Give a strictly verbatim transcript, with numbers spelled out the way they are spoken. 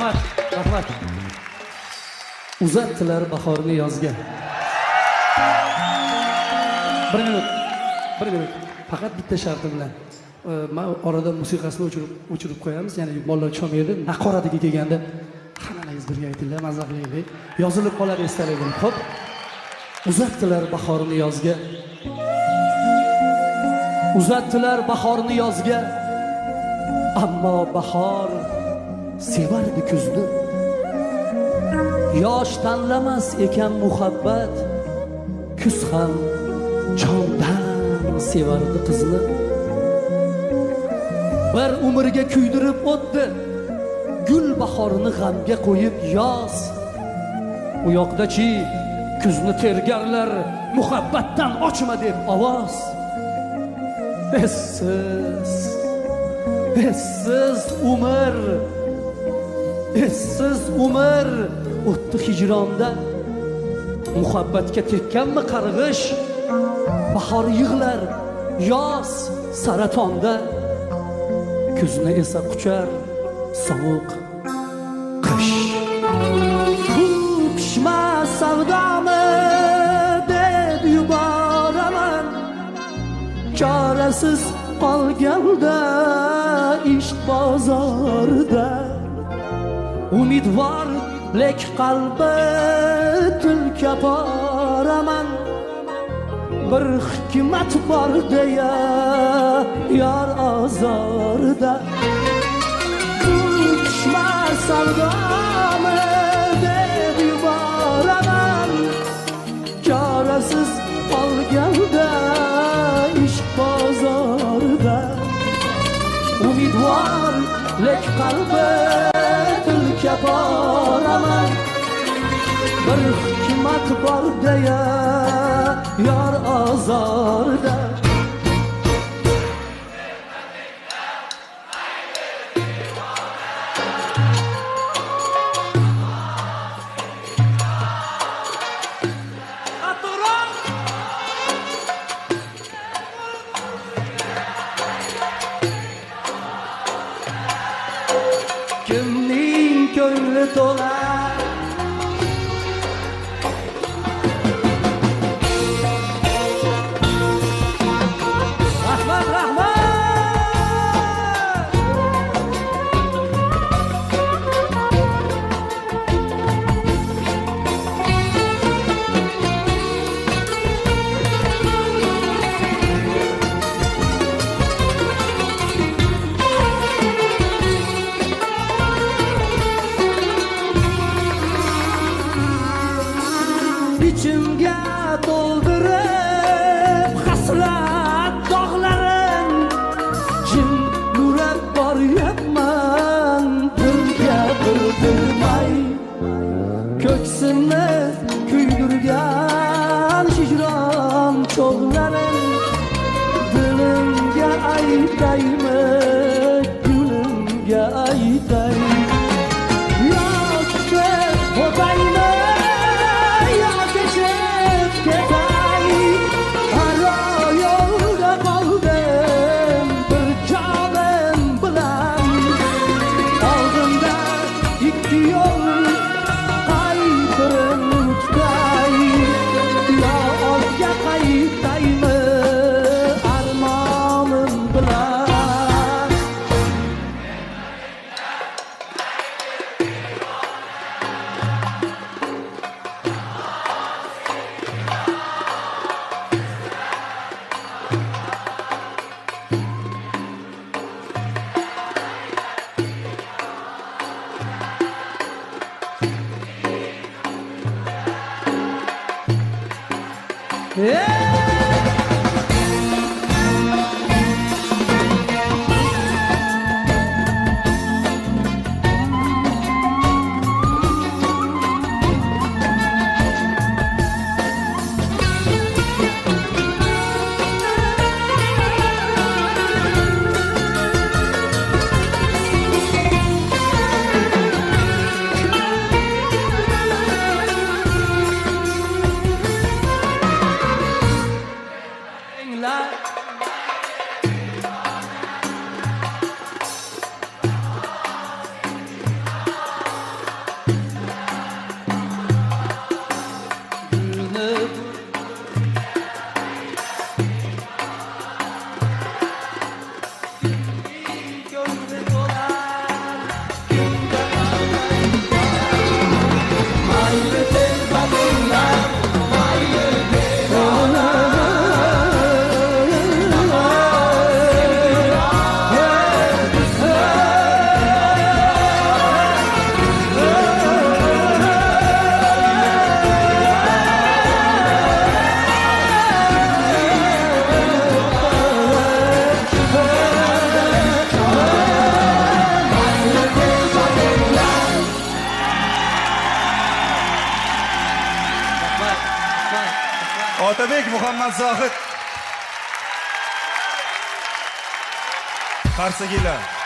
رەھمەت، رەھمەت. ئۇزاتتىلار باھارنى يازغا. بىر مىنۇت، بىر مىنۇت. پەقەت بىتتە شەرتىم بىلەن. ئە، مەن ئارىدا مۇسىقاسىنى ئۆچۈرۈپ، ئۆچۈرۈپ قويىمىز. يەنى بالىلار چومىيدۇ. ناقاراتىگە كەلگەندە ھەممىڭلار بىرگە ئېيتىڭلار، مازاق قىلايلى. يازىلىپ قالار ئېسىڭلاردا. خوپ. ئۇزاتتىلار باھارنى يازغا. ئۇزاتتىلار باھارنى يازغا. ئەمما باھار سېۋەردى كۈزنى. ياش تاللىماس ئىكەن مۇھەببەت. كۈز ھەم چامدان سېۋەردى قىزنى. بىر ئۆمۈرگە كۆيدۈرۈپ ئۆتتى گۈل باھارنى غەمگە قويۇپ ياز. ئۇ ياقتىچۇ كۈزنى تېرىگەنلەر مۇھەببەتتىن ئاچما دەپ ئاۋاز. ئېسسىز، ئېسسىز ئۆمۈر، ئېسسىز ئۆمۈر ئۆتتى ھىجراندا. مۇھەببەتكە تەگكەنمۇ قارغىش؟ باھار يىغلار، ياز سەرەتاندا. كۈزنى ئېسە قۇچار سوغۇق قىش. بۇ پىشما سەۋدامۇ دەپ يۇبارىمەن، چارىسىز قالغاندا ئىشق بازاردا. ئۈمىد بار لېك قەلبى تىلكە بارامان، بىر ھېكمەت بار دەيە يار ئازاردا. بۇ پىشما سەۋدامۇ دەپ يۇبارىمەن، چارىسىز قالغاندا ئىشق بازاردا. ئۈمىد بار لېك قەلبى تىلكە بارامان، بىر ھېكمەت بار دەيە يار ئازاردا. كىمنىڭ كۆڭلى تولا؟ رەھمەت، رەھمەت! ئىچىمگە تولدۇرۇپ ھەسرەت داغلىرىم، جىم يۈرەپ بارىمەن بىرگە بىلدۈرمەي. كۆكسۈمنى كۆيدۈرگەن ھىجران چوغلىرىم، دىلىمگە ئېيتايمۇ، گۈلۈمگە ئېيتاي؟ يا كۈتۈپ ئولتۇرايمۇ، يا كېچىپ كېتەي؟ ئارا يولدا قالدىم بىر جانىم بىلەن. ئالدىمدا ئىككى يول، قايسىنى تۇتاي؟ يا ئۆيگە قايتايمۇ ئارمانىم بىلەن؟ مۇھەممەد زاھىت. قارسىگىلە.